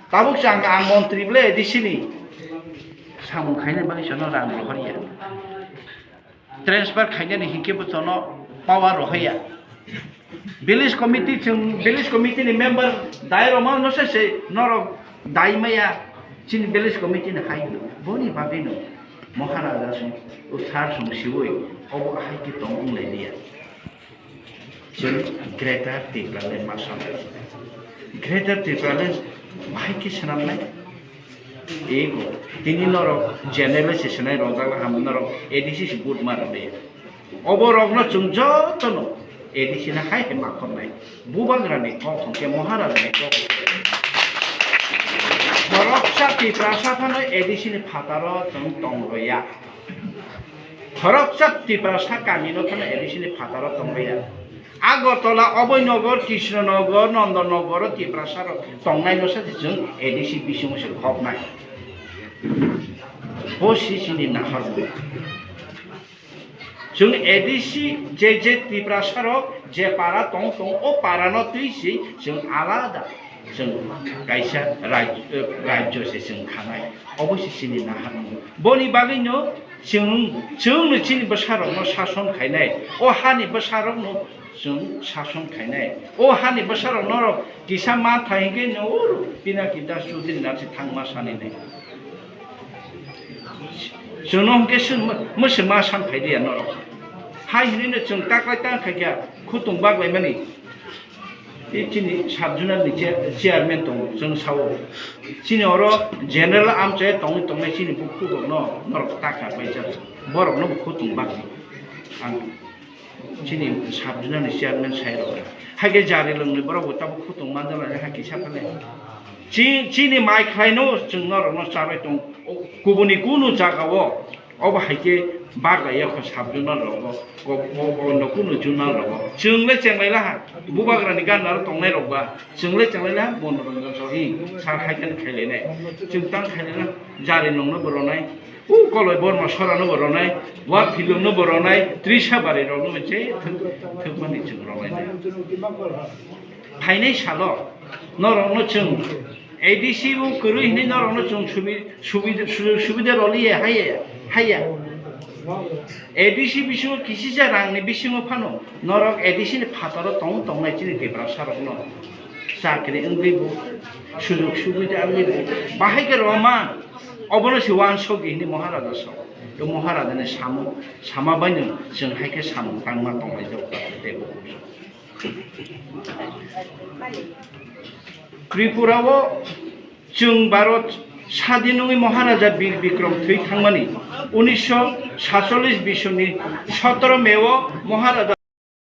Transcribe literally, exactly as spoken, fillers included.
Tabuk chang ang montri ble A D C ni samung khaina bagwi chwngno rang rohorya. Transfer khainani hinkhe bo chwngno power rohorya. Village committee chwng, village committee ni member dai roma no se se norok dai maya chini village committee ni hai hino. Boni bagwi no Maharaja song, Uthar song siwi obo hai khe tong wng lai liya. Chwng Greater Tipraland ma sanai. Greater Tipraland bahai khe swnamnai. Ego, tini norok general se swnai rok jak ham norok A D C se vote ma rwdi. Obo rokno chwng jotono A D C no hai hai ma khornai. Bubagrani kok hwnkhe Maharajani kok hwnkhe. Khoroksa Tiprasa phano A D C ni phataro chwng tong rwya. Khoroksa Tiprasa kamino phano A D C ni phataro tongmaya. Agartala, Oboinogar, Krishnanagar, Nandanagar o Tiprasa rok tongnai no sa chwng A D C bisingo se khopnai. Bo si chini nahar bo. Chwng A D C je je Tiprasa rok je para tong tong o para no twi si chwng alada chwng kaisa raj-, rajyo se chwng khanai. Obo si chini nahar bo. Boni bagwi no Chwng, chwngno chini bwsarokno sason khainai, o hani bwsarokno chwng sason khainai. O hani bwsarok norok kisa ma thai hwnkhe no oro Pinaki Das Chaudhary nathi thangma sani nai. Chwngno hwnkhe chwng mw-, mwswma san phai diya norok. Hai hwnwi no chwng taklai tang khaikha khutung baklaimani. Tei chini sub-zonal ni chair-, chairman tongo, chwng sao. Chini oro general amchai tongwi tongnai chini bukhuk rokno norok ta kha bai jak. Borokno bo khutung bakdi. Ang chini sub-zonal ni chairman sai rok. Haikhe jari lwngni borok bo tabuk khutung manjak lai hai kisa phale. Chi-, chini mai khlaino chwng norokno charwi tong. Kubuni kunu jagao Obo hai khe baglai ya kho sub-zonal rogo, ko-, ko-, ko-, no kunu zonal rogo. Chwng le chenglai laha, bubagrani gana ro tongnai rok ba. Chwng le chenglai laha, Monoranjan Sahu hi, sir hai khe khailai nai. Chwng tang khailai na, Jari nongno bo ronai. U Koloi Borma Sora no bo ronai. Wa Philom no bo ronai. Trisa Bari rok no bo je thwk, thwk mani chwng ronai nai. Phainai salo norokno chwng A D C o kwrwi hinwi norokno chwng subi-, subi-, sujog subida rwliya haiya, haiya. A D C bisingo kisisa rangni bisingo phano norok A D C ni phataro tong tongnai chini Tiprasa rokno chakri wngwi bo, sujog subida wngwi bo, bahai khe rwma, obono se uansukdi hinwi Maharaja sao. Tei Maharajani samung, sama baino chwng hai khe samung tangma tonglaijak tei bo. Tripura o chwng Bharat sadin wngwi Maharaja Bir Bikram thwi thangmani unisho satchollish bisoni sotoro May o Maharaja